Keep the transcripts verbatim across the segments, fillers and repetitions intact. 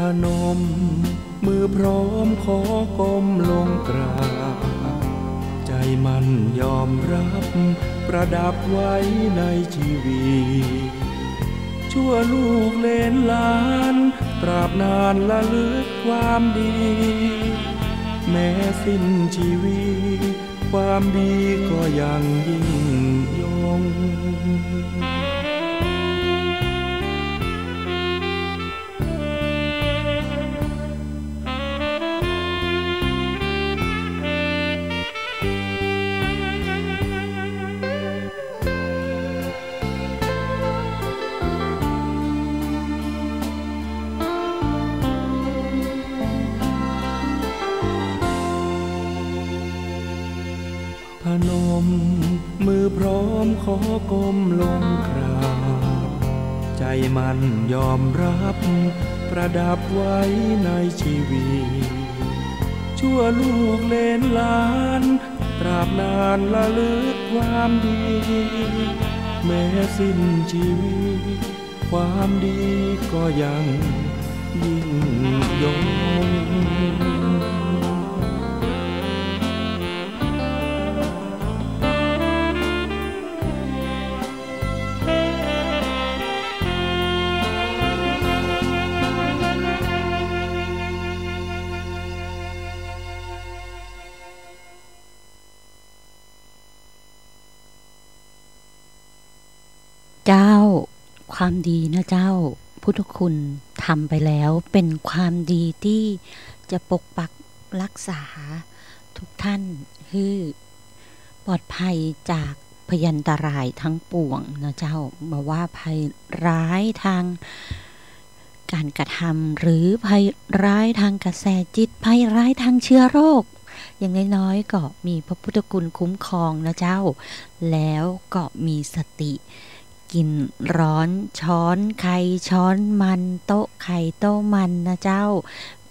พนมมือพร้อมขอก้มลงกราบ ใจมั่นยอมรับประดับไว้ในชีวิต ชั่วลูกเหลนหลาน ตราบนานระลึกความดี แม้สิ้นชีวิต ความดีก็ยังยิ่งยง พนมมือพร้อมขอก้มลงกราบ ใจมั่นยอมรับประดับไว้ในชีวิต ชั่วลูกเหลนหลาน ตราบนานระลึกความดี แม้สิ้นชีวิต ความดีก็ยังยิ่งยง เจ้า ความดีนะเจ้า พุทธคุณทำไปแล้ว เป๋นความดีตี้จะปกปักรักษาทุกท่านหื้อปลอดภัยจากพยันตรายทั้งปวงนะเจ้า บ่ว่าภัยร้ายทาง การกระทำ หรือภัยร้ายทางกระแสจิต ภัยร้ายทางเชื้อโรค อย่างน้อยๆ ก็มีพระพุทธคุณคุ้มครองนะเจ้า แล้วก็มีสติ กิ๋นฮ้อนช้อนใค่ช้อนมัน โต๊ะใค่โต๊ะมันนะเจ้า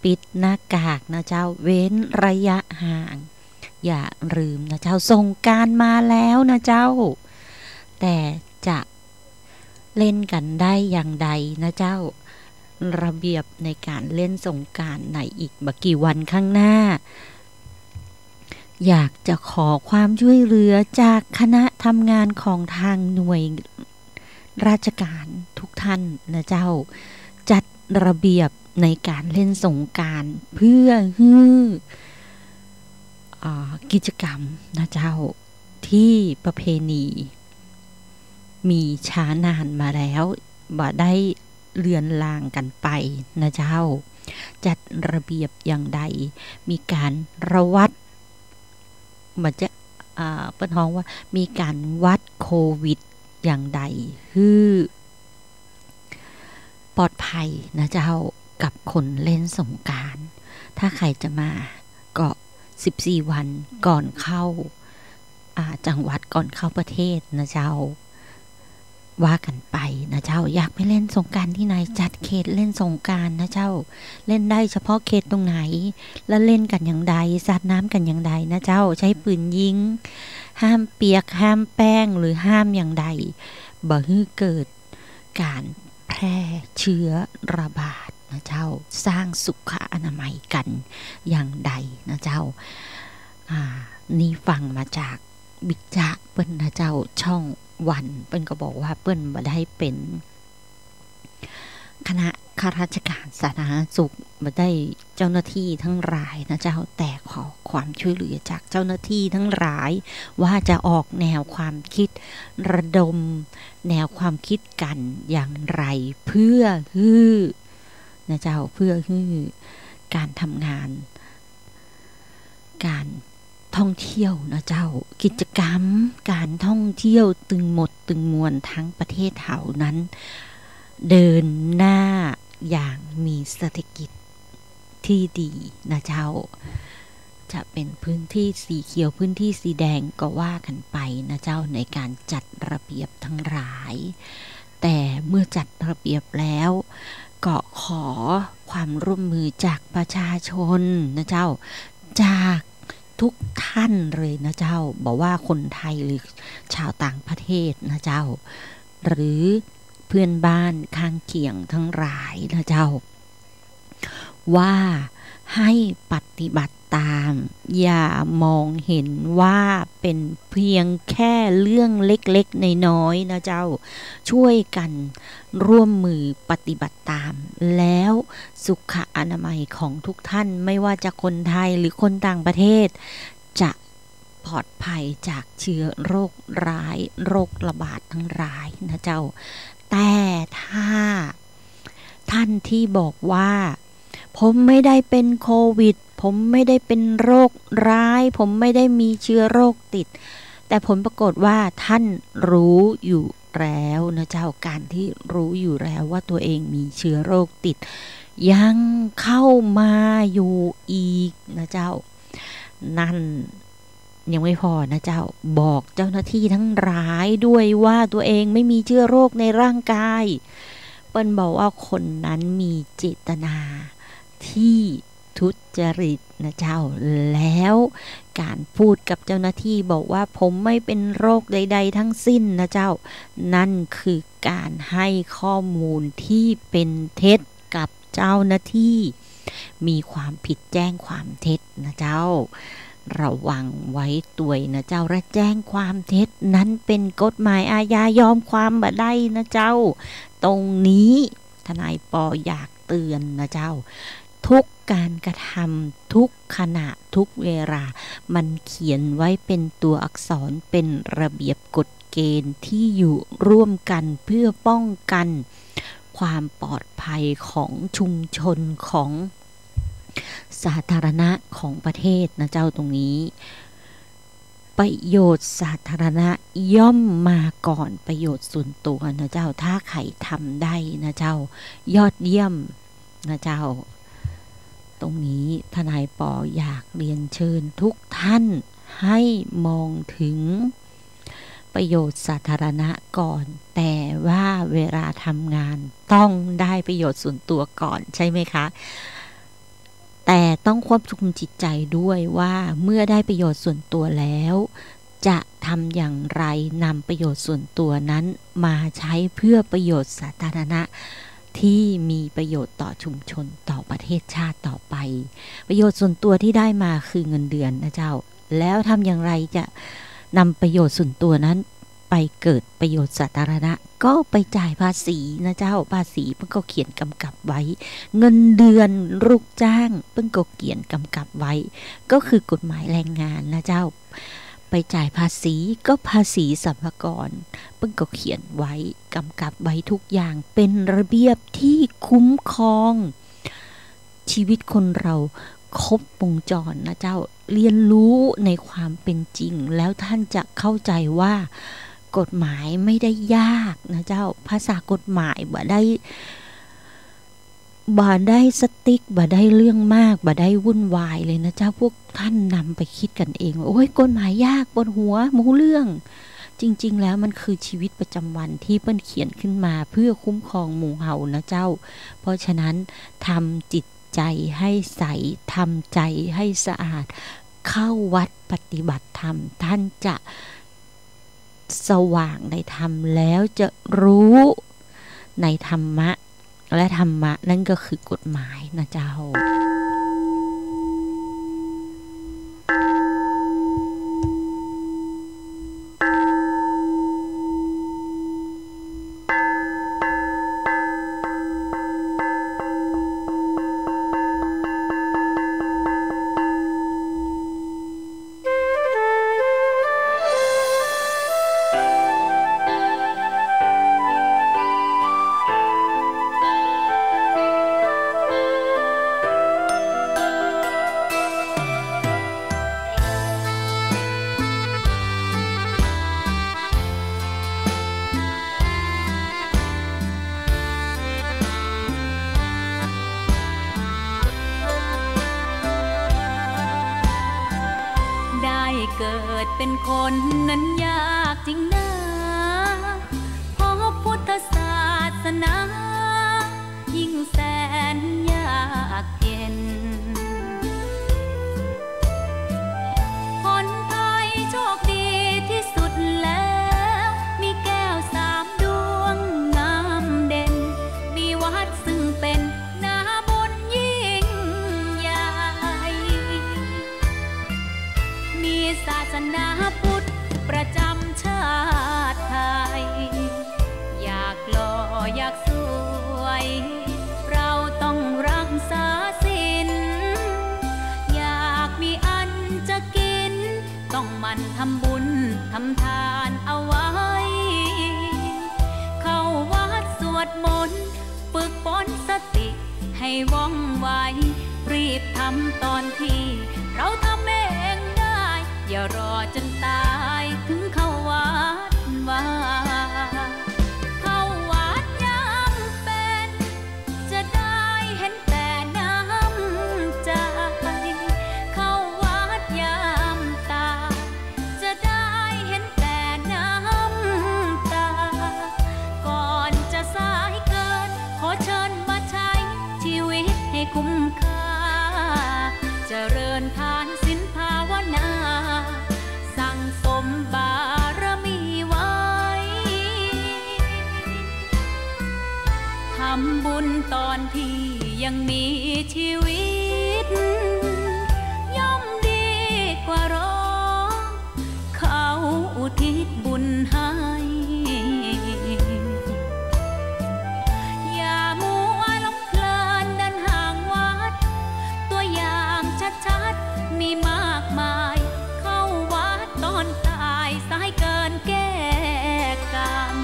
ปิดหน้ากากนะเจ้า เว้นระยะห่าง อย่าลืมนะเจ้า สงกรานต์มาแล้วนะเจ้า แต่จะ เล่นกั๋นได้อย่างใดนะเจ้า ระเบียบในการเล่นสงกรานต์ในอีกบ่กี่วันข้างหน้า อยากจะขอความช่วยเหลือจากคณะทำงานของทางหน่วยราชการทุกท่านนะเจ้า จัดระเบียบในการเล่นสงกรานต์เพื่อหื้อ อ่า กิจกรรมนะเจ้า ตี้ประเพณีมีช้านานมาแล้ว บ่ได้เลือนลางกั๋นไปนะเจ้า จัดระเบียบอย่างใด มีการระวัด บ่จะ อ่า เปิ้นฮ้องว่ามีการวัดโควิดอย่างใด หื้อ ปลอดภัยนะเจ้า กับคนเล่นสงกรานต์ ถ้าใผจะมาก็สิบสี่วันก่อนเข้า อ่า จังหวัดก่อนเข้าประเทศนะเจ้า ว่ากั๋นไปนะเจ้า อยากไปเล่นสงกรานต์ตี้ไหน จัดเขตเล่นสงกรานต์นะเจ้า เล่นได้เฉพาะเขตตรงไหน และเล่นกั๋นอย่างใด สาดน้ำกั๋นอย่างใดนะเจ้า ใจ๊ปืนยิง ห้ามเปียก ห้ามแป้ง หรือห้ามอย่างใด บ่หื้อเกิด การแพร่เชื้อระบาดนะเจ้า สร้างสุขอนามัยกั๋นอย่างใดนะเจ้า อ่า นี่ฟังมาจากบิ๊กจ๊ะเปิ้นนะเจ้า ช่องวัน เปิ้นก็บอกว่าเปิ้นบ่ได้เป๋นคณะข้าราชการสาธารณสุข บ่ได้ เจ้าหน้าตี้ตังหลายนะเจ้า แต่ขอความช่วยเหลือจากเจ้าหน้าตี้ตังหลาย ว่าจะออกแนวความคิด ระดมแนวความคิดกั๋นอย่างไร เพื่อหื้อ นะเจ้า เพื่อหื้อการทำงาน การท่องเที่ยวนะเจ้า กิจกรรมการท่องเที่ยวตึงหมดตึงมวลทั้งประเทศเฮานั้น เดินหน้าอย่างมีเศรษฐกิจ ตี้ดีนะเจ้า จะเป๋นพื้นตี้สีเขียว พื้นตี้สีแดงก็ว่ากั๋นไปนะเจ้า ในการจัดระเบียบตังหลาย แต่เมื่อจัดระเบียบแล้ว ก็ขอความร่วมมือจากประชาชนนะเจ้า จากทุกท่านเลยนะเจ้า บ่ว่าคนไทยหรือชาวต่างประเทศนะเจ้า หรือเพื่อนบ้านข้างเคียงตังหลายนะเจ้า ว่าให้ปฏิบัติตาม อย่ามองเห็นว่าเป็นเพียงแค่เรื่องเล็กๆ น้อยๆ นะเจ้า ช่วยกันร่วมมือปฏิบัติตาม แล้วสุขอนามัยของทุกท่าน ไม่ว่าจะคนไทยหรือคนต่างประเทศ จะปลอดภัยจากเชื้อโรคร้าย โรคระบาดทั้งหลายนะเจ้า แต่ถ้าท่านที่บอกว่า ผมไม่ได้เป็นโควิด ผมไม่ได้เป็นโรคร้าย ผมไม่ได้มีเชื้อโรคติด แต่ผลปรากฏว่าท่านรู้อยู่แล้วนะเจ้า การที่รู้อยู่แล้วว่าตัวเองมีเชื้อโรคติด ยังเข้ามาอยู่อีกนะเจ้า นั่นยังไม่พอนะเจ้า บอกเจ้าหน้าที่ทั้งหลายด้วยว่าตัวเองไม่มีเชื้อโรคในร่างกาย เปิ้นบอกว่าคนนั้นมีเจตนาที่ทุจริตนะเจ้า แล้วการพูดกับเจ้าหน้าที่บอกว่าผมไม่เป็นโรคใดๆ ทั้งสิ้นนะเจ้า นั่นคือการให้ข้อมูลที่เป็นเท็จกับเจ้าหน้าที่ มีความผิดแจ้งความเท็จนะเจ้า ระวังไว้ตวยนะเจ้า และแจ้งความเท็จนั้นเป็นกฎหมายอาญายอมความบ่ได้นะเจ้า ตรงนี้ทนายปออยากเตือนนะเจ้า ทุกการกระทำ ทุกขณะ ทุกเวลา มันเขียนไว้เป็นตัวอักษร เป็นระเบียบกฎเกณฑ์ที่อยู่ร่วมกันเพื่อป้องกันความปลอดภัยของชุมชน ของสาธารณะ ของประเทศนะเจ้า ตรงนี้ ประโยชน์สาธารณะย่อมมาก่อนประโยชน์ส่วนตัวนะเจ้า ถ้าใครทำได้นะเจ้า ยอดเยี่ยมนะเจ้า ตรงนี้ทนายปออยากเรียนเชิญทุกท่านให้มองถึงประโยชน์สาธารณะก่อน แต่ว่าเวลาทำงานต้องได้ประโยชน์ส่วนตัวก่อน ใช่ไหมคะ แต่ต้องควบคุมจิตใจด้วยว่าเมื่อได้ประโยชน์ส่วนตัวแล้ว จะทำอย่างไรนำประโยชน์ส่วนตัวนั้นมาใช้เพื่อประโยชน์สาธารณะ ที่มีประโยชน์ต่อชุมชน ต่อประเทศชาติต่อไป ประโยชน์ส่วนตัวที่ได้มาคือเงินเดือนนะเจ้า แล้วทำอย่างไรจะนำประโยชน์ส่วนตัวนั้นไปเกิดประโยชน์สาธารณะ ก็ไปจ่ายภาษีนะเจ้า ภาษีเปิ้นก็เขียนกำกับไว้ เงินเดือนลูกจ้างเปิ้นก็เขียนกำกับไว้ ก็คือกฎหมายแรงงานนะเจ้า ไปจ่ายภาษีก็ภาษีสรรพากร เปิ้นก็เขียนไว้ กำกับไว้ทุกอย่าง เป็นระเบียบที่คุ้มครองชีวิตคนเราครบวงจรนะเจ้า เรียนรู้ในความเป็นจริง แล้วท่านจะเข้าใจว่ากฎหมายไม่ได้ยากนะเจ้า ภาษากฎหมายบ่ได้ บ่ได้สติ๊ก บ่ได้เรื่องมาก บ่ได้วุ่นวายเลยนะเจ้า พวกท่านนำไปคิดกันเองว่า โอ๊ย กฎหมายยาก ปวดหัว บ่ฮู้เรื่อง จริงๆ แล้วมันคือชีวิตประจำวันที่เปิ้นเขียนขึ้นมาเพื่อคุ้มครองหมู่เฮานะเจ้า เพราะฉะนั้นทำจิตใจให้ใส ทำใจให้สะอาด เข้าวัดปฏิบัติธรรม ท่านจะ สว่างในธรรมแล้วจะรู้ในธรรมะ และธรรมะนั่นก็คือกฎหมายนะเจ้า ได้เกิดเป็นคนนั้นยากจริงนา เพราะพุทธศาสนา ยิ่งแสนยากเย็น ผลพลอยโชคดีที่สุดแล้ว มีแก้วสามดวงงามเด่น มีวัดซึ่งเป็นนาบุญยิ่ง ว่องไว รีบทำตอนที่เราทำเองได้ อย่ารอจนตายถึงเข้าวัดวา เข้าวัดยามเป๋น จะได้เห็นแต่น้ำใจ๋ เข้าวัดยามตาย จะได้เห็นแต่น้ำตา ก่อนจะสายเกิน ขอเชิญมาใช้ชีวิตให้คุ้มค่า เจริญทานศีลภาวนา สั่งสมบารมีไว้ ทำบุญตอนที่ยังมีชีวิต ย่อมดีกว่ารอ เขาอุทิศบุญให้ อย่ามัวหลงเพลินเดินห่างวัด ตัวอย่างชัดๆ มีมากมาย เข้าวัดตอนตาย สายเกินแก้กรรม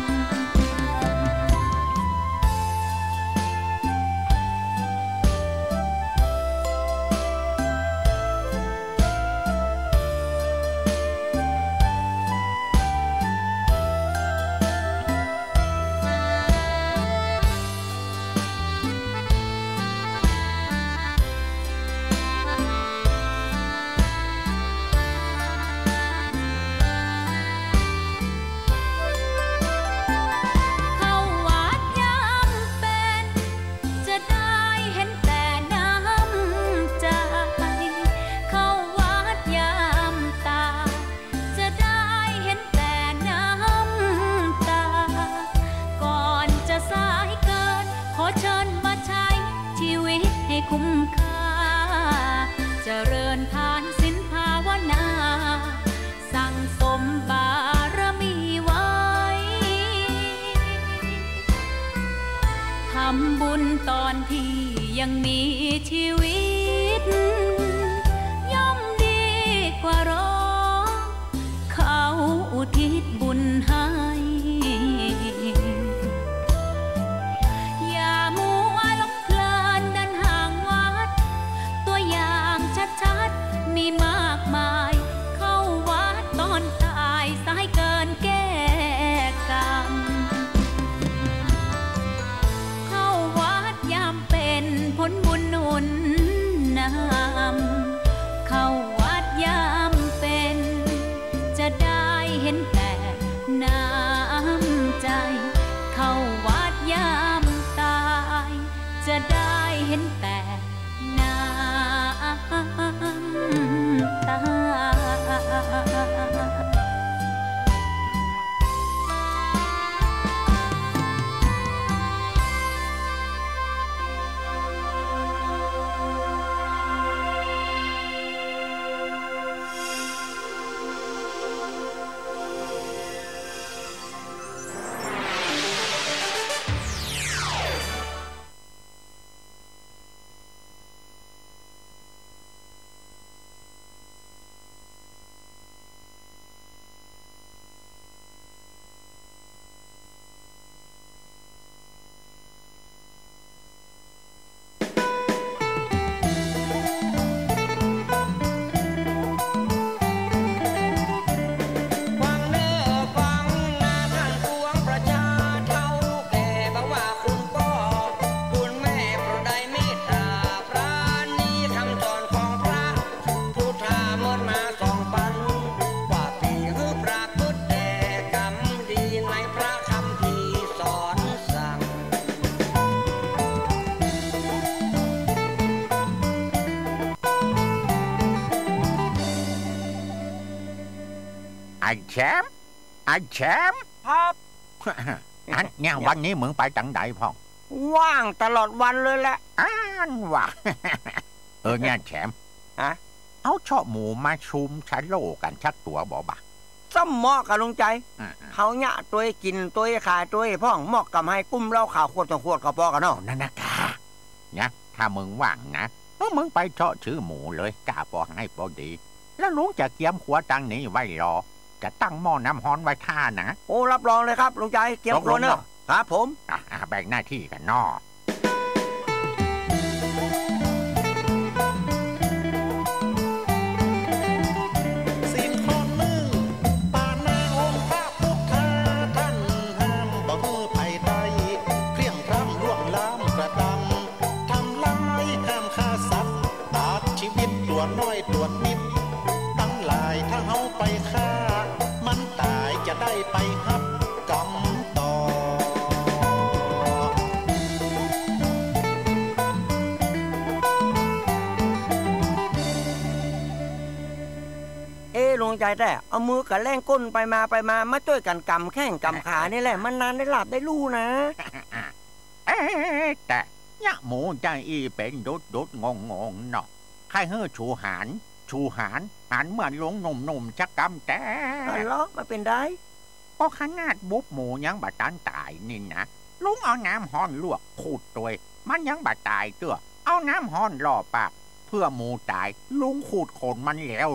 เข้าวัดยามเป๋น จะได้เห็นแต่น้ำใจ๋ เข้าวัดยามตาย จะได้เห็นแต่น้ำตา ก่อนจะสายเกิน ขอเชิญมาใช้ชีวิตให้คุ้มค่า เจริญทานศีลภาวนา สั่งสมบารมีไว้ ทำบุญตอนที่ยังมีชีวิต ย่อมดีกว่ารอ เขาอุทิศบุญให้ อย่ามัวหลงเพลินเดินห่างวัด ตัวอย่างชัดๆ มีมากมาย เข้าวัดตอนตาย สายเกินแก้กรรม เข้าวัดยามเป๋น ผลบุญหนุนนำ เข้าวัดยามเป๋น จะได้เห็นแต่น้ำใจ๋ เข้าวัดยามตาย จะได้เห็นแต่น้ำตา ฟังเน่อฟังนาท่านปวงประชา เฒ่าแก่บ่าวคุณป้อคุณแม่ โปรดได้เมตตาปราณี คำสอนของพระ พุทธาเมินมาสองปัน ว่าปีหื้อประพฤติแต่กรรมดี ในพระคัมภีร์สอนสั่ง ไอ้แชมป์ ไอ้แชมป์ ครับ อันเนี่ย วันนี้มึงไปตังใดพ่อง ว่างตลอดวันเลยแหละ อันว่า เออ เนี่ยแชมป์ ฮะ เอาเฉาะหมูมาชุมชะโลกั๋นสักตั๋วบ่บ่า ซ้ำเหมาะกับลุงใจ๋ อืมๆ เขาเยียะตวยกิ๋นตวยขายตวยพ่อง เหมาะกับไฮกุ้มเหล้าขาวขวดสองขวดก็ปอกั๋นเนาะ นั่นนะกะ เนี่ย ถ้ามึงว่างนะ เออ มึงไปเฉาะซื้อหมูเลย กาปอไฮปอดี แล้วลุงจะเกียมครัวตังนี้ไว้รอ จะตั้งหม้อน้ำฮ้อนไว้ถ้านะ โอ้ รับรองเลยครับ ลุงใจ๋ เกียมครัวเน่อ ตกลงเนาะ ครับผม อ่ะ อ่ะ แบ่งหน้าที่กั๋นเนาะ น้อยต๋วดนิด ตังหลายถ้าเฮาไปฆ่า มันต๋ายจะได้ไปฮับกรรมต่อ เอ๊ะ หลวงใจ๋แต๊ เอามือกัดแล่งก้นไปมาไปมา มาจ้วยกั๋นก๋ำแข้งก๋ำขานี่แหละ มันนานได้หลับได้ลู่นะ เอ๊ะ แต่เยียะหมู่ใจ๋อี้เป๋นดุดๆ งงๆ เนาะ ใค่หื้อฉูหาน ฉูหาน หานเมื่อลุงหนุ่มๆ สักกำแต๊ อันเหรอ มันเป๋นใด ก็ขนาดบุบหมู่ยังบ่ตันต๋ายนี่นะ ลุงเอาน้ำฮ้อนลวกขูดตวย มันยังบ่ต๋ายเตื้อ เอาน้ำฮ้อนล่อปาก เปื้อหมู่ต๋าย ลุงขูดขนมันแล้ว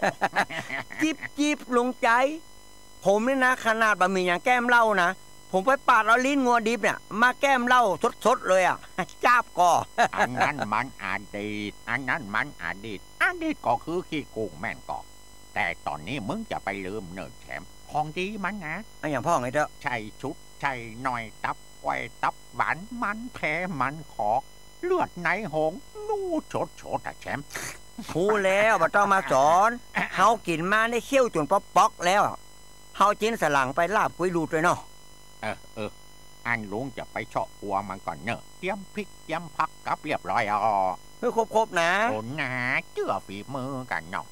ๆ จิบๆ หลวงใจ๋ ผมนี่นะ ขนาดบ่มีหยังแก้มเหล้านะ ผมไปปาดเอาลิ้นงัวดิบเนี่ย มาแก้มเหล้าสดๆ เลยอะ จาบก่อ อันนั้นมันอดีต อันนั้นมันอดีต อดีตก็คือขี้กุงแม่นก่อ แต่ต๋อนนี้มึงจะไปลืมเน่อแชม ของดีมันนะ อะหยังพ่อง ไอ้เต๊อะ ใส่สุด ใส่หน่อย ตับก้อย ตับหวาน มันแพะ มันขอ เลือดในหงส์ หนูสดๆ อะแชม ฮู้แล้ว บ่ต้องมาสอน เฮากิ๋นมานี่เคี้ยวจ๋นป๊อกๆ แล้ว เฮาจินสลังไปลาบกุ้ยรูดตวยเนาะ เออ เออ อันลุงจะไปเซาะครัวมันก่อนเน่อ เตรียมพริก เตรียมผักกับเรียบร้อยอ้อ หื้อครบๆ นะ โอ้ นา เจื้อฝีมือกั๋นเนาะ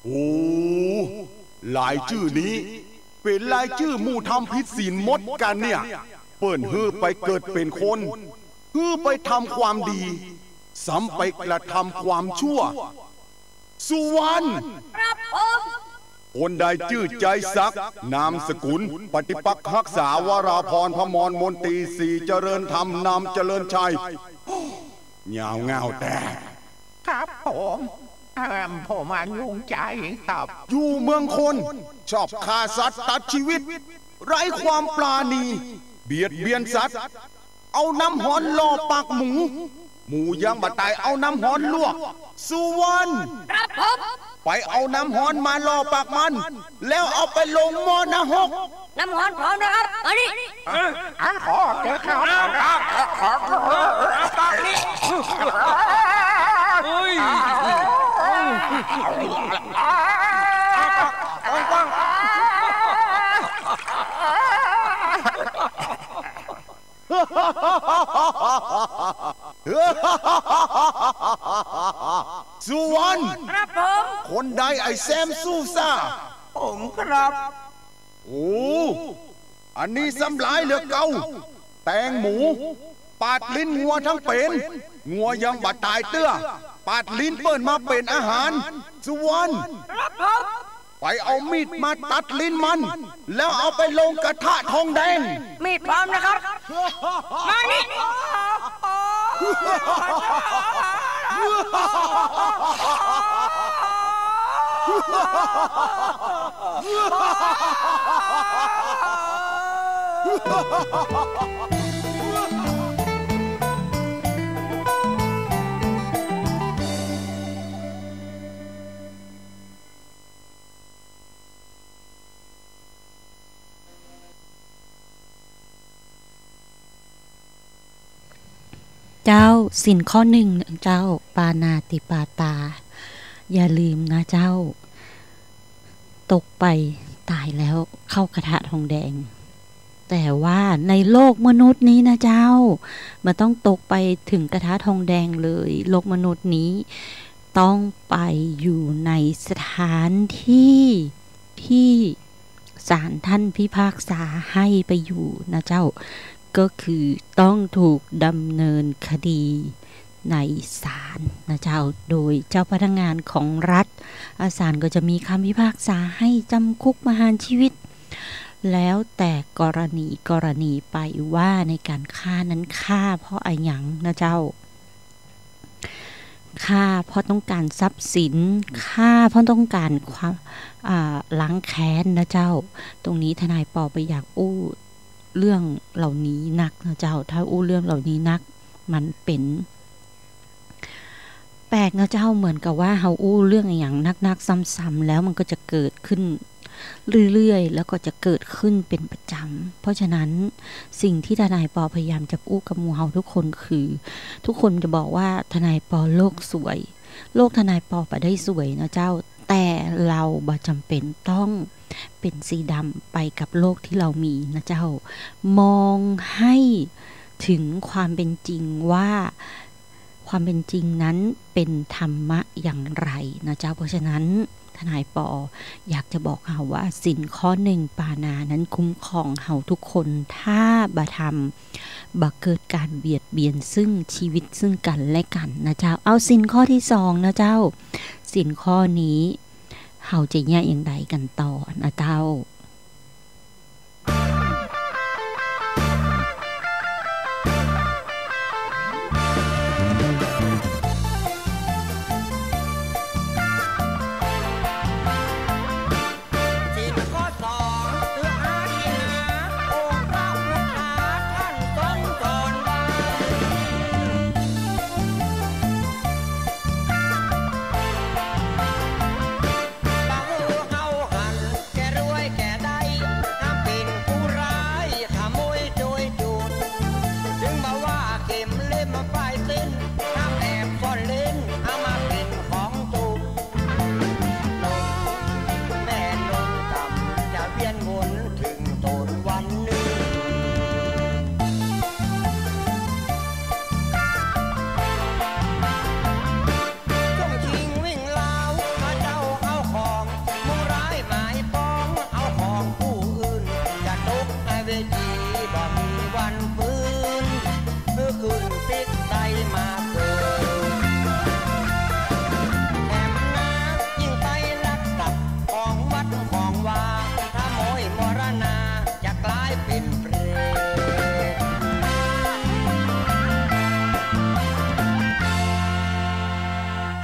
โอ้ รายจื้อนี้ เป๋นรายจื้อหมู่ทำผิดศีลหมดกั๋นเนี่ย เปิ้นหื้อไปเกิดเป๋นคน หื้อไปทำความดี ซ้ำไปกระทำความชั่ว สุวรรณ ครับผม คนใดจื้อใจ๋ศักดิ์ นามสกุล ปฏิปักษ์ฮักษา วราภรณ์ พมรมนตรี ศรีเจริญธรรม นามเจริญชัย ยาวง่าวแต๊ ครับผม เอิ่ม ผมอะลุงใจ๋ครับ อยู่เมืองคน ชอบฆ่าสัตว์ตัดชีวิต ไร้ความปราณี เบียดเบียนสัตว์ เอาน้ำฮ้อนล่อปากหมู หมูยังบ่ต๋าย เอาน้ำฮ้อนลวก สุวรรณ ครับผม ไปเอาน้ำฮ้อนมาล่อปากมัน แล้วเอาไปลงหม้อนรก น้ำฮ้อนพร้อมนะครับ อันนี้ เอ้ย อันขอเถอะครับ ปากนี้ เฮ้ย สุวรรณ ครับผม คนใดไอ้แซมซูซ่า ผมครับ โอ้ อันนี้ซ้ำหลายเหลือเก่า แตงหมู ปาดลิ้นงัวทั้งเป๋น งัวยังบ่ต๋ายเตื้อ ปาดลิ้นเปิ้นมาเป๋นอาหาร สุวรรณ ครับผม ไปเอามีดมาตัดลิ้นมัน แล้วเอาไปลงกระทะทองแดง มีดพร้อมนะครับ มานี่ เจ้า ศีลข้อหนึ่งเจ้า ปาณาติปาตา อย่าลืมนะเจ้า ตกไปต๋ายแล้วเข้ากระทะทองแดง แต่ว่าในโลกมนุษย์นี้นะเจ้า บ่ต้องตกไปเถิงกระทะทองแดงเลย โลกมนุษย์นี้ต้องไปอยู่ในสถานที่ที่ศาลท่านพิพากษาให้ไปอยู่นะเจ้า ก็คือต้องถูกดำเนินคดีในศาลนะเจ้า โดยเจ้าพนักงานของรัฐ อ่า ศาลก็จะมีคำพิพากษาให้จำคุกประหารชีวิต แล้วแต่กรณีกรณีไปว่าในการฆ่านั้นฆ่าเพราะอะหยังนะเจ้า ฆ่าเพราะต้องการทรัพย์สิน ฆ่าเพราะต้องการความ อ่า ล้างแค้นนะเจ้า ตรงนี้ทนายปอบ่อยากอู้เรื่องเหล่านี้นักนะเจ้า ถ้าอู้เรื่องเหล่านี้นัก มันเป๋น แปลกนะเจ้า เหมือนกับว่าเฮาอู้เรื่องอะหยังนักๆ ซ้ำๆ แล้วมันก็จะเกิดขึ้นเรื่อยๆ แล้วก็จะเกิดขึ้นเป๋นประจ๋ำ เพราะฉะนั้นสิ่งที่ทนายปอพยายามจะอู้กับหมู่เฮาทุกคนคือ ทุกคนจะบอกว่าทนายปอโลกสวย โลกทนายปอบ่ได้สวยนะเจ้า แต่เฮาบ่จ๋ำเป๋นต้องเป๋นสีดำไปกับโลกที่เฮามีนะเจ้า มองให้ถึงความเป๋นจริงว่า ความเป๋นจริงนั้นเป๋นธรรมะอย่างไรนะเจ้า เพราะฉะนั้นทนายปออยากจะบอกเฮาว่าศีลข้อหนึ่งปาณานั้นคุ้มครองเฮาทุกคน ถ้าบ่ทำ บ่เกิดการเบียดเบียนซึ่งชีวิตซึ่งกันและกันนะเจ้า เอาศีลข้อที่สองนะเจ้า ศีลข้อนี้เฮาจะเยียะอย่างใดกั๋นต่อนะเจ้า ศีลข้อสองคืออาทินนา องค์พระพุทธาท่านทรงสอนไว้ บ่หื้อเฮาหัน แก่รวยแก่ได้ ห้ามเป๋นผู้ร้าย ขโมยโจรจุ เถิงบ่ว่าเข็มเล็มปลายเส้น ห้ามแอบซ่อนเล่น เอามาเป๋นของโจร นมแม่นมกำ จะเวียนวนเถิงโตนวันนึ่ง ช่วงชิงวิ่งราว มาเจ้าเอาของ มุงร้ายหมายปอง เอาของผู้อื่น จะตกในเวจี บ่มีวันฟื้น คือขึ้นปิดใสมาเกิด แถมนายิ่งไปลักทรัพย์ ของวัดของวา ขโมยมรณา จะกลายเป๋นเปรต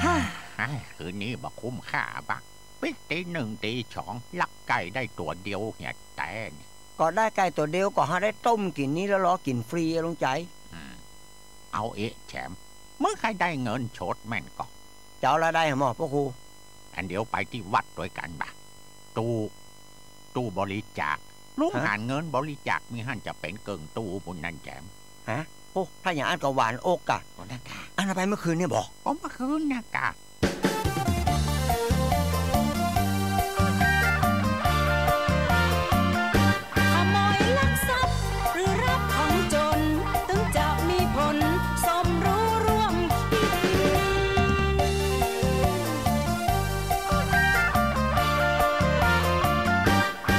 ฮ่า ไอ้ คืนนี้บ่คุ้มค่าบ่ะ ปิดตีหนึ่งตีสอง ลักไก่ได้ตั๋วเดียวเหียแต๊นี่ ก็ได้ไก่ตั๋วเดียว ก็หาได้ต้มกิ๋นนี่แล้วลอกิ๋นฟรีอะลุงใจ๋ อืม เอาเอ๊ะแชม มึงใค่ได้เงินสดแม่นก่อ จะเอารายได้หม่อพระครู อันเดี๋ยวไปตี้วัดตวยกั๋นบ่ะ ตู้ ตู้บริจาค ลุง ฮะ หันเงินบริจาคมีหั้นจะเป๋นเกิ่งตู้ปู้นนั่นแชม ฮะ โอ้ ถ้าอย่างอั้นก็หวานอกก่ะ ก็นั่นก่ะ อันเอาไปเมื่อคืนเนี่ยบ่ ก็เมื่อคืนเนี่ยก่ะ ขโมยลักทรัพย์หรือรับของจน เถิงจะมีผลสมรู้ร่วมคิด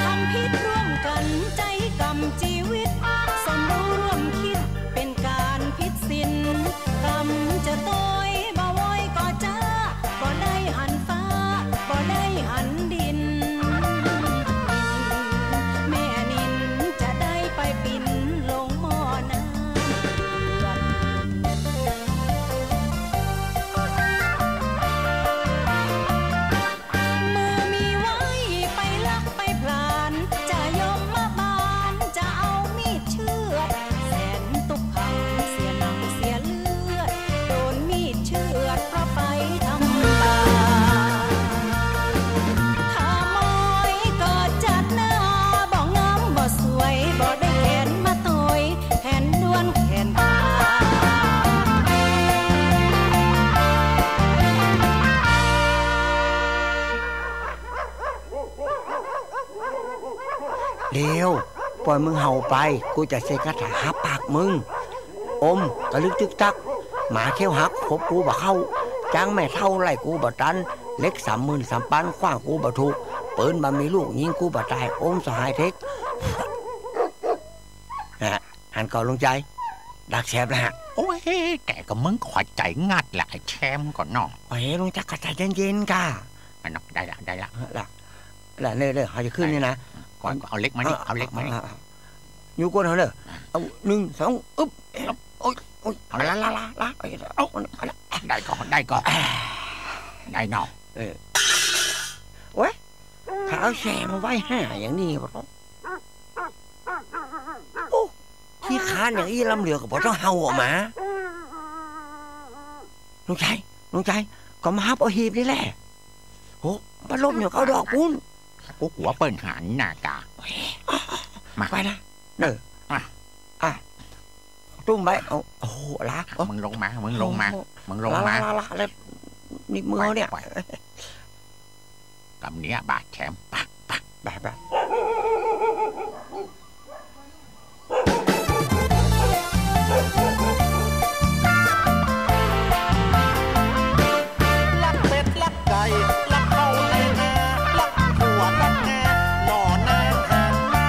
ทำผิดร่วมกั๋น ใจ๊กำจีวิต สมรู้ร่วมคิด เป๋นก๋านผิดศีล กำจะตวย บ่ไหวก็จ๊า บ่ได้หันฟ้า บ่ได้หันดิน แม่นิลจะได้ไปปิ๊นลงหม้อน้ำเดือด เมื่อมีไว้ไปลักไปผลาญ จะยมบาลจะเอามีดเฉือด แสนตุ๊กขังเสียหนังเสียเลือด โดนมีดเฉือดเพราะไปทำบาป ขโมยก็จัดหน้า บ่งามบ่สวย บ่ได้แขนมาตวย แขนด้วนแขนขาด เดี๋ยว ป่อยมึงเห่าไป กูจะเสกคาถาหับปากมึง อม กะลึกจึกจัก หมาเขี้ยวหัก ขบกูบ่เข้า จ๊างแม่เฒ่าไล่กูบ่ตัน เหล็กสามหมื่นสามปัน ขว้างกูบ่ถูก ปืนบ่มีลูก ยิงกูบ่ต๋าย อมสหายเท็ก ฮะ หันก่อลุงใจ๋ ดักแสบแล้วฮะ โอ้ย แต่ก็มึงขวัญใจ๋งัดแหละ ไอ้แชมก่อเนาะ โอ้ย ลุงจักรก็ใจ๋เย็นๆ ก่ะ อันนั้นได้ละ ได้ละ ละ ละ เนี่ย เนี่ย เฮาจะขึ้นนี่นะ ได้ละ ก่อน เอาเหล็กมานี่ เอาเหล็กมานี่ อยู่ก่อนเถอะเนอะ เอา นึ่ง สอง อึ๊บ โอ๊ย โอ๊ย เอาละ ละ ละ ละ เอา เอาละ ได้ก่อ ได้ก่อ ได้เนาะ เออ โอ๊ย ข้าเอาแฉมาไว้ห่าอย่างนี้บ่ต้อง โอ้ ขี้คร้านอย่างอี้ลำเหลือก็บ่ต้องเห่าออกมา ลุงชัย ลุงชัย ก็มาฮับเอาหีบนี่แหละ โห มาหลบอยู่เก้าดอกปู๊น กูกั๋วเปิ้นหันหน้ากา มา ไปนะ เนอะ อ่ะ อ่ะ ตุ้มไว้ เอา โอ้โห ละ มึงลงมา มึงลงมา โอ้โห มึงลงมา ละ ละ ละ ละ แล้วนี่มือเนี่ย ไป ไป กำเนี้ยบาดแขม ไป ไป ไป ไป ลักเป็ดลักไก่ ลักเข้าในนา ลักขั่วลักงา หน่อนาหางนา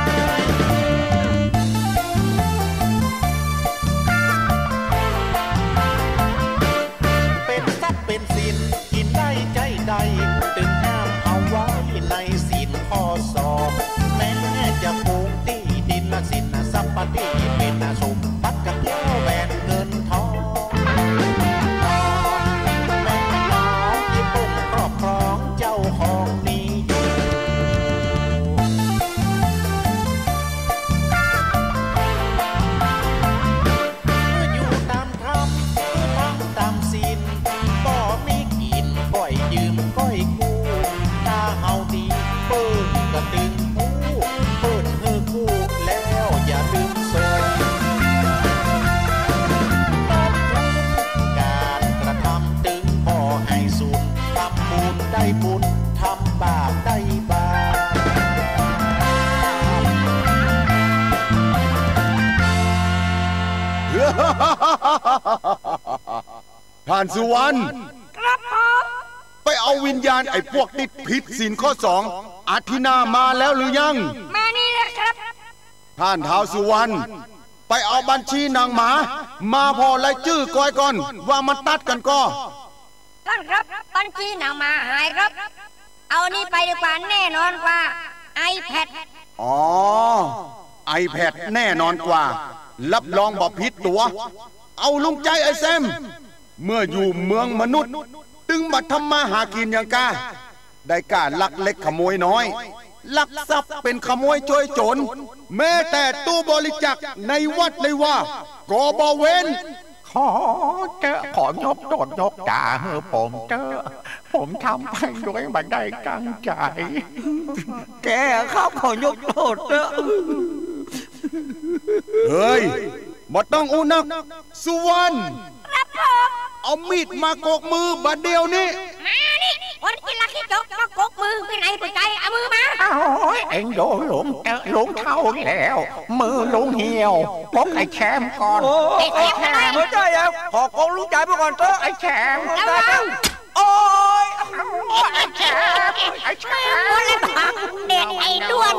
เป็นทรัพย์เป็นสิน กิ๋นได้ใจ๊ได้ ตึงห้ามเอาไว้ในศีลข้อสอง แม้จะโกงตี้ดิน สินทรัพย์ตี้เป็นสมบัติกั๋นแล้วแหวนเงินทอง แม้น้องตี้เปิ้นครอบครองเจ้าของมีอยู่ อยู่ต๋ามธรรม คือทำต๋ามศีล บ่มีกิ๋น ก้อยยืมก้อยกู้ ถ้าเฮาดี เปิ้นก็ตึงฮู้ เปิ้นหื้อกู้ แล้วอย่าลืมส่ง การกระทำตึงบ่ให้สูญ ทำบุญได้บุญ ทำบาปได้บาป ท่านสุวรรณ ครับผม ไปเอาวิญญาณไอ้พวกตี้ผิดศีลข้อสอง อาทินนามาแล้วหรือยัง มานี่แหละครับ ท่านท้าวสุวรรณ ไปเอาบัญชีหนังหมา มาผ่อรายจื้อก้อยก่อน ว่ามันตัดกั๋นก่อ ท่านครับ บัญชีหนังหมาหายครับ เอานี่ไปดีกว่า แน่นอนกว่า ไอแพด อ๋อ ไอแพดแน่นอนกว่า รับรองบ่ผิดตั๋ว เอาลุงใจ๋ ไอ้แซม เมื่ออยู่เมืองมนุษย์ ตึงบ่ทำมาหากิ๋นอย่างก้า ได้ก้าลักเล็กขโมยน้อย ลักทรัพย์เป๋นขโมยโจร แม้แต่ตู้บริจาคในวัดในวา ก็บ่เว้น ขอเต๊อะ ขอยกโต้ษยกตาหื้อผมเต๊อะ ผมทำไปโดยบ่ได้ตั้งใจ๋ แกครับ ขอยกโต้ษเต๊อะ เฮ้ย บ่ต้องอู้นัก สุวรรณ ครับผม เอามีดมากกมือบ่าเดี่ยวนี้ มานี่ คนขี้ลักขี้จกมากกมือไปไหนผู้ใจ๋ เอามือมา โอ้ย เอ็งดูลุงเต๊อะ ลุงเฒ่าแล้ว มือลุงเหี่ยว ปกไอ้แชมก่อน โอ้ ไอ้แชม บ่ใจ้ครับ ขอปกลุงใจ๋ไปก่อนเต๊อะ ไอ้แชม ระวัง โอ้ย ไอ้แชม ไอ้แชม โอ้ย เด็ดไอ้ด้วน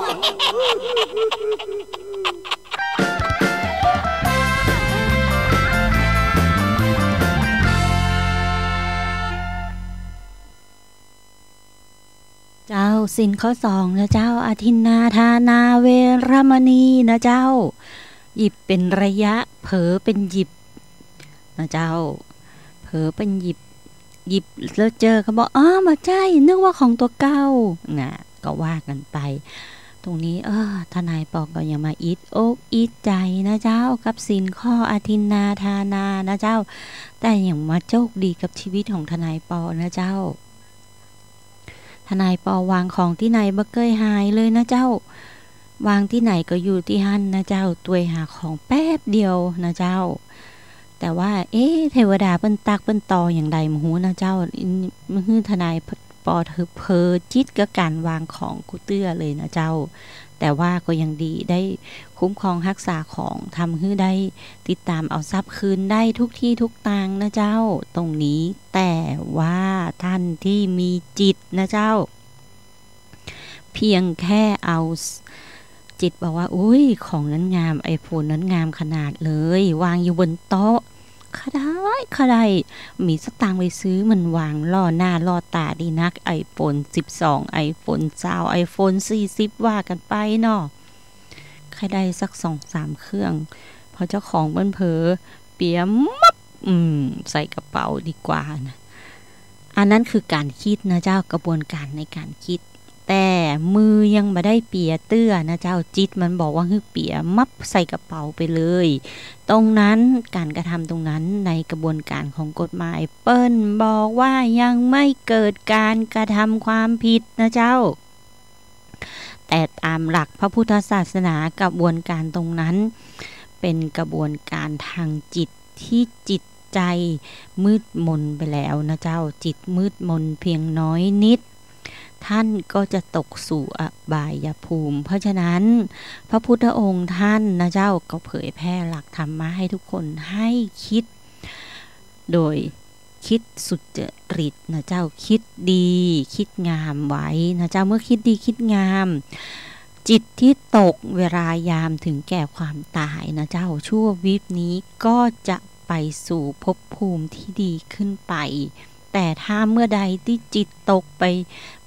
เจ้า ศีลข้อสองนะเจ้า อทินนาทานาเวรมณีนะเจ้า หยิบเป๋นระยะ เผลอเป๋นหยิบนะเจ้า เผลอเป๋นหยิบ หยิบแล้วเจอก็บอก อ๋อ บ่ใจ้ นึกว่าของตั๋วเก่า น่ะ ก็ว่ากั๋นไป ตรงนี้ เออ ทนายปอก็ยังมาอิดอกอิดใจ๋นะเจ้า กับศีลข้ออทินนาทานานะเจ้า แต่ยังมาโจคดีกับชีวิตของทนายปอนะเจ้า ทนายปอวางของตี้ไหนบ่เกยหายเลยนะเจ้า วางตี้ไหนก็อยู่ตี้หั้นนะเจ้า ตวยหาของแป๊บเดียวนะเจ้า แต่ว่า เอ๊ะ เทวดาเปิ้นตั๊กเปิ้นตออย่างใดบ่ฮู้นะเจ้า หื้อทนายปอเผลอจิตกับก๋านวางของกู้เตื้อเลยนะเจ้า แต่ว่าก็ยังดีได้คุ้มครองฮักษาของ ทำหื้อได้ติดต๋ามเอาทรัพย์คืนได้ทุกตี้ทุกตางนะเจ้า ตรงนี้ แต่ว่าท่านที่มีจิตนะเจ้า เพียงแค่เอาจิตบอกว่า อุ๊ย ของนั้นงาม ไอโฟนนั้นงามขนาดเลย วางอยู่บนโต๊ะ ข้าได้ ข้าได้ มีสตางค์ไปซื้อ มันวางล่อหน้าล่อต๋าดีนัก ไอโฟนสิบสอง ไอโฟนซาว ไอโฟนสี่สิบ ว่ากั๋นไปเนาะ ข้าได้สักสองสามเครื่อง พอเจ้าของเปิ้นเผลอ เปียมับ อืม ใส่กระเป๋าดีกว่านะ อันนั้นคือก๋านกึ๊ดนะเจ้า กระบวนก๋านในก๋านกึ๊ด แต่มือยังบ่ได้เปียเตื้อนะเจ้า จิตมันบอกว่าหื้อเปียมับใส่กระเป๋าไปเลย ตรงนั้น ก๋านกระทำตรงนั้น ในกระบวนก๋านของกฎหมาย เปิ้นบอกว่ายังไม่เกิดก๋านกระทำความผิดนะเจ้า แต่ต๋ามหลักพระพุทธศาสนา กระบวนก๋านตรงนั้น เป๋นกระบวนก๋านตางจิต ตี้จิตใจ๋มืดมนไปแล้วนะเจ้า จิตมืดมนเพียงน้อยนิด ต้านก็จะตกสู่อบายภูมิ เพราะฉะนั้น พระพุทธองค์ต้านนะเจ้า ก็เผยแผ่หลักธรรมะหื้อทุกคนได้กึ๊ด โดยกึ๊ดสุจริตนะเจ้า กึ๊ดดีกึ๊ดงามไว้นะเจ้า เมื่อกึ๊ดดีกึ๊ดงาม จิตตี้ตกเวลายามถึงแก่ความต๋ายนะเจ้า ชั่ววิบนี้ก็จะไปสู่ภพภูมิตี้ดีขึ้นไป แต่ถ้าเมื่อใดตี้จิตตกไป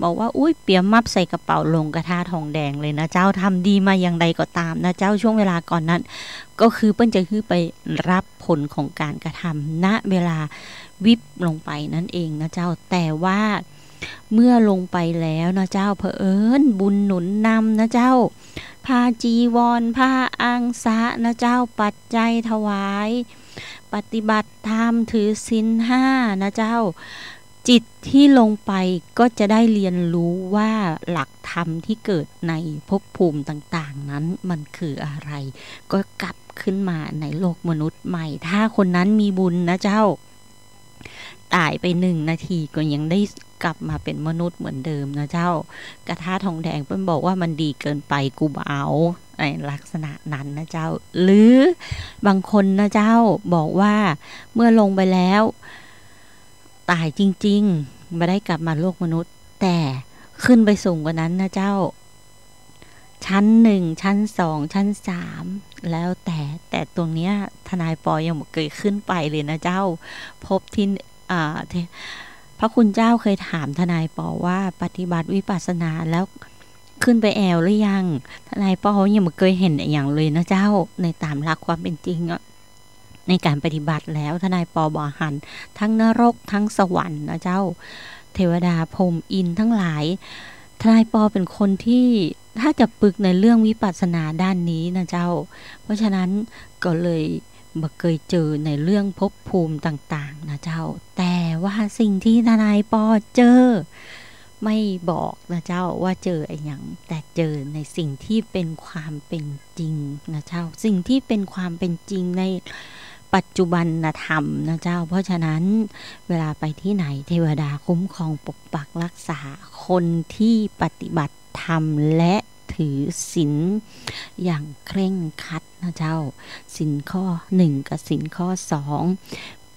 บอกว่า อุ๊ย เปียมับใส่กระเป๋าลงกระทะทองแดงเลยนะเจ้า ทำดีมาอย่างใดก็ต๋ามนะเจ้า ช่วงเวลาก่อนนั้น ก็คือเปิ้นจะหื้อไปรับผลของก๋านกระทำ ณ เวลาวิบลงไปนั้นเองนะเจ้า แต่ว่าเมื่อลงไปแล้วนะเจ้า เผอิญบุญหนุนนำนะเจ้า ผ้าจีวร ผ้าอังสะนะเจ้า ปัจจัยถวาย ปฏิบัติธรรม ถือศีลห้านะเจ้า จิตตี้ลงไปก็จะได้เรียนรู้ว่าหลักธรรมตี้เกิดในภพภูมิต่างๆ นั้นมันคืออะไร ก็กลับขึ้นมาในโลกมนุษย์ใหม่ ถ้าคนนั้นมีบุญนะเจ้า ต๋ายไปหนึ่งนาทีก็ยังได้กลับมาเป๋นมนุษย์เหมือนเดิมนะเจ้า กระทะทองแดงเปิ้นบอกว่ามันดีเกินไป กูบ่เอา ในลักษณะนั้นนะเจ้า หรือบางคนนะเจ้า บอกว่าเมื่อลงไปแล้ว ต๋ายจริงๆ บ่ได้กลับมาโลกมนุษย์ แต่ขึ้นไปสูงกว่านั้นนะเจ้า ชั้นหนึ่ง ชั้นสอง ชั้นสาม แล้วแต่ แต่ตรงเนี้ยทนายปอยังบ่เกยขึ้นไปเลยนะเจ้า ภพตี้ อ่า เท- พระคุณเจ้าเคยถามทนายปอว่าปฏิบัติวิปัสสนาแล้วขึ้นไปแอ่วหรือยัง ทนายปอยังบ่เกยหันอะหยังเลยนะเจ้า ในต๋ามหลักความเป๋นจริงอะ ในก๋านปฏิบัติแล้ว ทนายปอบ่หัน ตึงนรก ตึงสวรรค์นะเจ้า เทวดา พรหม อินทร์ตังหลาย ทนายปอเป๋นคนตี้ ถ้าจะปึกในเรื่องวิปัสสนาด้านนี้นะเจ้า เพราะฉะนั้นก็เลยบ่เกยเจอในเรื่องภพภูมิต่างๆ นะเจ้า แต่ว่าสิ่งตี้ทนายปอเจอ ไม่บอกนะเจ้าว่าเจออะหยัง แต่เจอในสิ่งตี้เป๋นความเป๋นจริงนะเจ้า สิ่งตี้เป๋นความเป๋นจริงในปัจจุบันธรรมนะเจ้า เพราะฉะนั้นเวลาไปตี้ไหน เทวดาคุ้มครองปกปักรักษาคนตี้ปฏิบัติธรรมและถือศีลอย่างเคร่งครัดนะเจ้า ศีลข้อหนึ่งกับศีลข้อสอง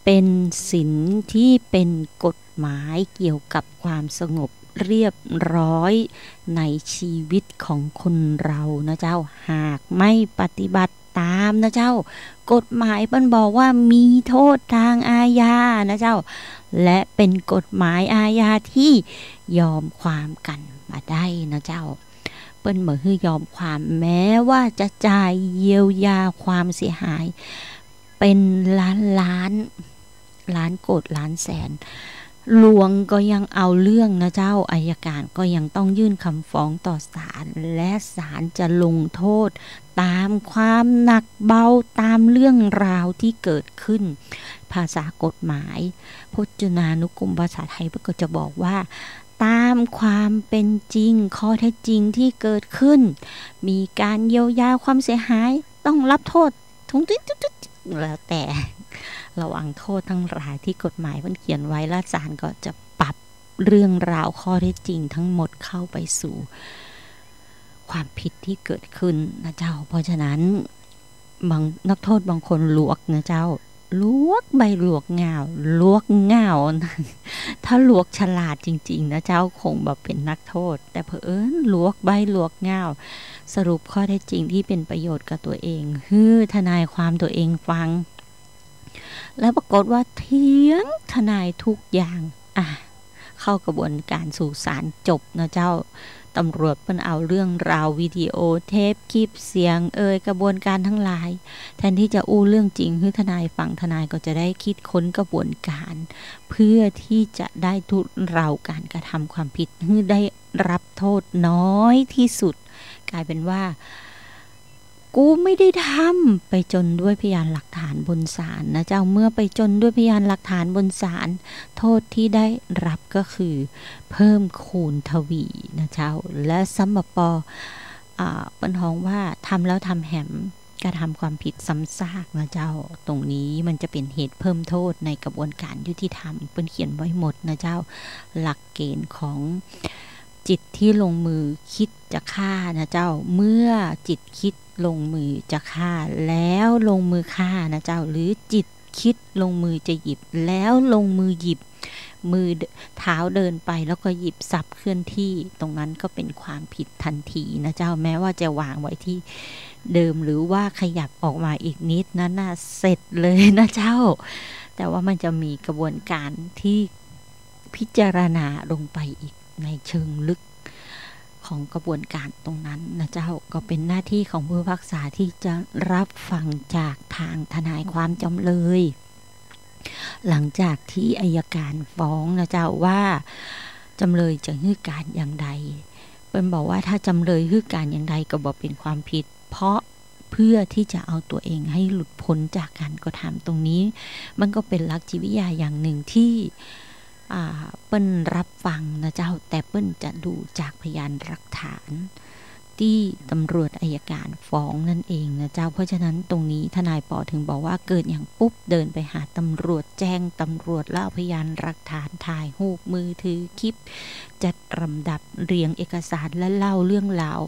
เป๋นศีลตี้เป๋นกฎหมายเกี่ยวกับความสงบเรียบร้อยในชีวิตของคนเรานะเจ้า หากไม่ปฏิบัติต๋ามนะเจ้า กฎหมายเปิ้นบอกว่ามีโทษตางอาญานะเจ้า และเป๋นกฎหมายอาญาตี้ยอมความกั๋นบ่ได้นะเจ้า เปิ้นบ่หื้อยอมความ แม้ว่าจะจ่ายเยียวยาความเสียหาย เป๋นล้านๆ ล้านโกดล้านแสน หลวงก็ยังเอาเรื่องนะเจ้า อัยก๋านก็ยังต้องยื่นคำฟ้องต่อศาล และศาลจะลงโทษต๋ามความหนักเบา ต๋ามเรื่องราวตี้เกิดขึ้น ภาษากฎหมาย พจนานุกรมภาษาไทยก็จะบอกว่า ต๋ามความเป๋นจริง ข้อเท็จจริงตี้เกิดขึ้น มีก๋านเยียวยาความเสียหาย ต้องรับโทษ ทุงติ๊ดตุ๊ดตุ๊ด แล้วแต่ ระวังโทษตังหลายตี้กฎหมายมันเขียนไว้ และศาลก็จะปรับเรื่องราวข้อเท็จจริงทั้งหมดเข้าไปสู่ความผิดตี้เกิดขึ้นนะเจ้า เพราะฉะนั้น บาง นักโทษบางคนหลวกนะเจ้า หลวกใบ้หลวกง่าว หลวกง่าว ถ้าหลวกฉลาดจริงๆ นะเจ้า คงบ่เป๋นนักโทษ แต่เผอิญหลวกใบ้หลวกง่าว สรุปข้อเท็จจริงตี้เป๋นประโยชน์กับตั๋วเอง หื้อทนายความตั๋วเองฟัง แล้วปรากฏว่าเถียงทนายทุกอย่าง อ่ะ เข้ากระบวนการสู่ศาลจบนะเจ้า ตำรวจเปิ้นเอาเรื่องราววิดีโอเทปคลิปเสียงเอ่ย กระบวนการทั้งหลาย แทนที่จะอู้เรื่องจริงหื้อทนายฟัง ทนายก็จะได้คิดค้นกระบวนการ เพื่อที่จะได้ทุเลาการกระทำความผิดหื้อได้รับโทษน้อยที่สุด กลายเป็นว่า กูไม่ได้ทำ ไปจนด้วยพยานหลักฐานบนศาลนะเจ้า เมื่อไปจนด้วยพยานหลักฐานบนศาล โทษที่ได้รับก็คือเพิ่มคูณทวีนะเจ้า และซ้ำบ่ปอ อ่า เปิ้นฮ้องว่าทำแล้วทำแหม กระทำความผิดซ้ำซากนะเจ้า ตรงนี้มันจะเป็นเหตุเพิ่มโทษในกระบวนการยุติธรรม เปิ้นเขียนไว้หมดนะเจ้า หลักเกณฑ์ของจิตที่ลงมือคิดจะฆ่านะเจ้า เมื่อจิตคิดลงมือจะฆ่า แล้วลงมือฆ่านะเจ้า หรือจิตคิดลงมือจะหยิบ แล้วลงมือหยิบ มือ เท้าเดินไปแล้วก็หยิบทรัพย์เคลื่อนที่ ตรงนั้นก็เป็นความผิดทันทีนะเจ้า แม้ว่าจะวางไว้ที่เดิม หรือว่าขยับออกมาอีกนิดนั้นน่ะ เสร็จเลยนะเจ้า แต่ว่ามันจะมีกระบวนการที่พิจารณาลงไปอีกในเชิงลึกของกระบวนการตรงนั้นนะเจ้า ก็เป็นหน้าที่ของผู้พิพากษาที่จะรับฟังจากทางทนายความจำเลย หลังจากที่อัยการฟ้องนะเจ้า ว่าจำเลยจะหื้อการอย่างใด เปิ้นบอกว่าถ้าจำเลยหื้อการอย่างใดก็บ่เป็นความผิด เพราะเพื่อที่จะเอาตัวเองให้หลุดพ้นจากการกระทำตรงนี้ มันก็เป็นหลักจิตวิทยาอย่างหนึ่งที่ อ่า เปิ้นรับฟังนะเจ้า แต่เปิ้นจะดูจากพยานหลักฐาน ตี้ตำรวจอัยการฟ้องนั่นเองนะเจ้า เพราะฉะนั้นตรงนี้ทนายปอถึงบอกว่าเกิดหยังปุ๊บเดินไปหาตำรวจ แจ้งตำรวจ แล้วเอาพยานหลักฐาน ถ่ายรูป มือถือ คลิป จัดลำดับเรียงเอกสารและเล่าเรื่องราว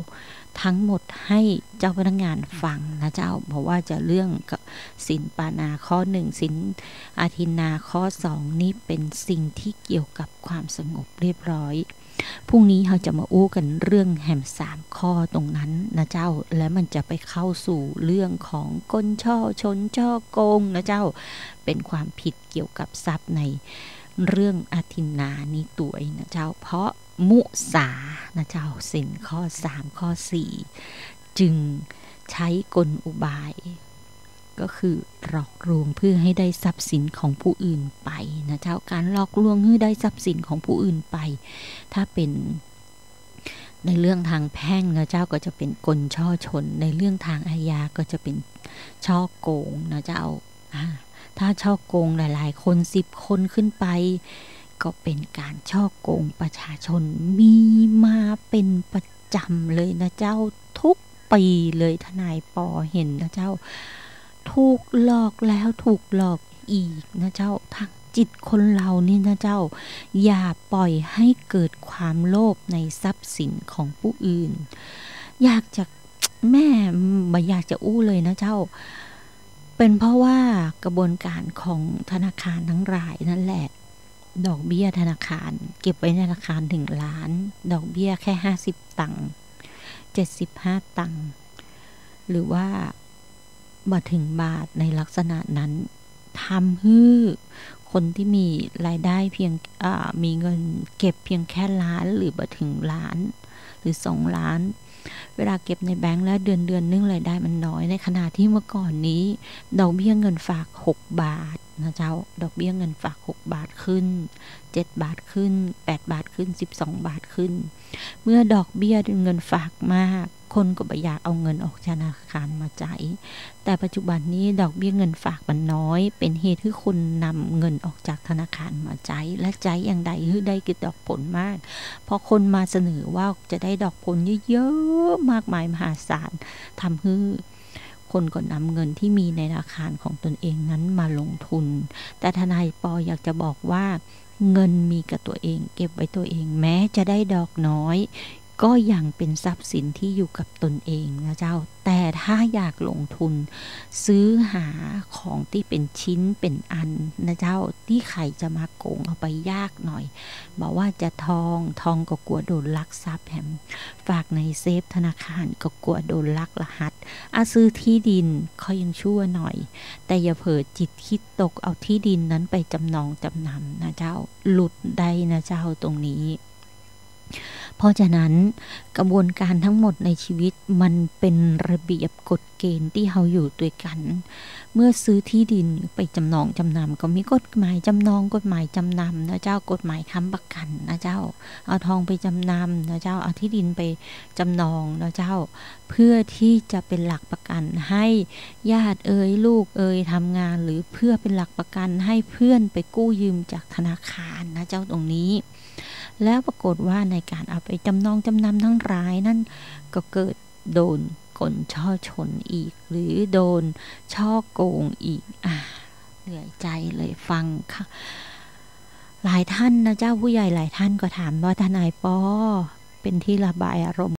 ทั้งหมดให้เจ้าพนักงานฟังนะเจ้า เพราะว่าจะเรื่องศีลปาณาข้อหนึ่ง ศีลอาทินนาข้อสอง นี่เป็นสิ่งที่เกี่ยวกับความสงบเรียบร้อย พรุ่งนี้เฮาจะมาอู้กั๋นเรื่องแหมสามข้อตรงนั้นนะเจ้า และมันจะไปเข้าสู่เรื่องของคนฉ้อฉลฉ้อโกงนะเจ้า เป็นความผิดเกี่ยวกับทรัพย์ในเรื่องอาทินนานี้ตวยนะเจ้า เพราะมุสานะเจ้า ศีลข้อสาม ข้อสี่ จึงใช้กลอุบาย ก็คือหลอกลวงเพื่อให้ได้ทรัพย์สินของผู้อื่นไปนะเจ้า การหลอกลวงหื้อได้ทรัพย์สินของผู้อื่นไป ถ้าเป็นในเรื่องทางแพ่งนะเจ้า ก็จะเป็นคนฉ้อฉล ในเรื่องทางอาญาก็จะเป็นฉ้อโกงนะเจ้า อ่า ถ้าฉ้อโกงหลายๆ คน สิบคนขึ้นไป ก็เป็นการฉ้อโกงประชาชน มีมาเป็นประจำเลยนะเจ้า ทุกปีเลย ทนายปอเห็นนะเจ้า ถูกหลอกแล้วถูกหลอกอีกนะเจ้า ทางจิตคนเรานี่นะเจ้า อย่าปล่อยให้เกิดความโลภในทรัพย์สินของผู้อื่น อยากจะ แม่ บ่อยากจะอู้เลยนะเจ้า เป็นเพราะว่ากระบวนการของธนาคารทั้งหลายนั่นแหละ ดอกเบี้ยธนาคาร เก็บไว้ในธนาคารหนึ่งล้าน ดอกเบี้ยแค่ห้าสิบตังค์ เจ็ดสิบห้าตังค์ หรือว่าบ่ถึงบาทในลักษณะนั้น ทำหื้อคนที่มีรายได้เพียง อ่า มีเงินเก็บเพียงแค่ล้าน หรือบ่ถึงล้าน หรือสองล้าน เวลาเก็บในแบงก์แล้วเดือน เดือนหนึ่งรายได้มันน้อย ในขณะที่เมื่อก่อนนี้ ดอกเบี้ยเงินฝากหกบาทนะเจ้า ดอกเบี้ยเงินฝากหกบาทขึ้น เจ็ดบาทขึ้น แปดบาทขึ้น สิบสองบาทขึ้น เมื่อดอกเบี้ยเงินฝากมาก คนก็บ่อยากเอาเงินออกจากธนาคารมาใจ๊ แต่ปัจจุบันนี้ดอกเบี้ยเงินฝากมันน้อย เป็นเหตุหื้อคนนำเงินออกจากธนาคารมาใจ๊ และใจ๊อย่างใดหื้อได้เกิดดอกผลมาก เพราะคนมาเสนอว่าจะได้ดอกผลเยอะๆ มากมายมหาศาล ทำหื้อคนก็นำเงินที่มีในธนาคารของตนเองนั้นมาลงทุน แต่ทนายปออยากจะบอกว่า เงินมีกับตัวเอง เก็บไว้ตัวเอง แม้จะได้ดอกน้อย ก็ยังเป๋นทรัพย์สินตี้อยู่กับตนเองนะเจ้า แต่ถ้าอยากลงทุนซื้อหาของตี้เป๋นชิ้นเป๋นอันนะเจ้า ตี้ใผจะมาโก๋งเอาไปยากหน่อย บ่ว่าจะทอง ทองก็กั๋วโดนลักทรัพย์แหม ฝากในเซฟธนาคารก็กั๋วโดนลักรหัส อะ ซื้อตี้ดินก็ยังชั่วหน่อย แต่อย่าเผลอจิตคิดตกเอาตี้ดินนั้นไปจำนองจำนำนะเจ้า หลุดได้นะเจ้าตรงนี้ เพราะฉะนั้นกระบวนการทั้งหมดในชีวิตมันเป๋นระเบียบกฎเกณฑ์ตี้เฮาอยู่ตวยกั๋น เมื่อซื้อตี้ดินไปจำนองจำนำก็มีกฎหมายจำนอง กฎหมายจำนำนะเจ้า กฎหมายค้ำประกั๋นนะเจ้า เอาทองไปจำนำนะเจ้า เอาตี้ดินไปจำนองนะเจ้า เพื่อตี้จะเป๋นหลักประกั๋นให้ญาติเอย ลูกเอย ทำงาน หรือเพื่อเป๋นหลักประกั๋นให้เพื่อนไปกู้ยืมจากธนาคารนะเจ้าตรงนี้ แล้วปรากฏว่าในก๋านเอาไปจำนองจำนำทั้งหลายนั้น ก็เกิดโดนก๋นฉ้อฉลอีก หรือโดนฉ้อโก๋งอีก อ่า เหนื่อยใจ๋เลยฟังค่ะ หลายท่านนะเจ้า ผู้ใหญ่หลายท่านก็ถามว่า ทนายปอ เป๋นตี้ระบายอารมณ์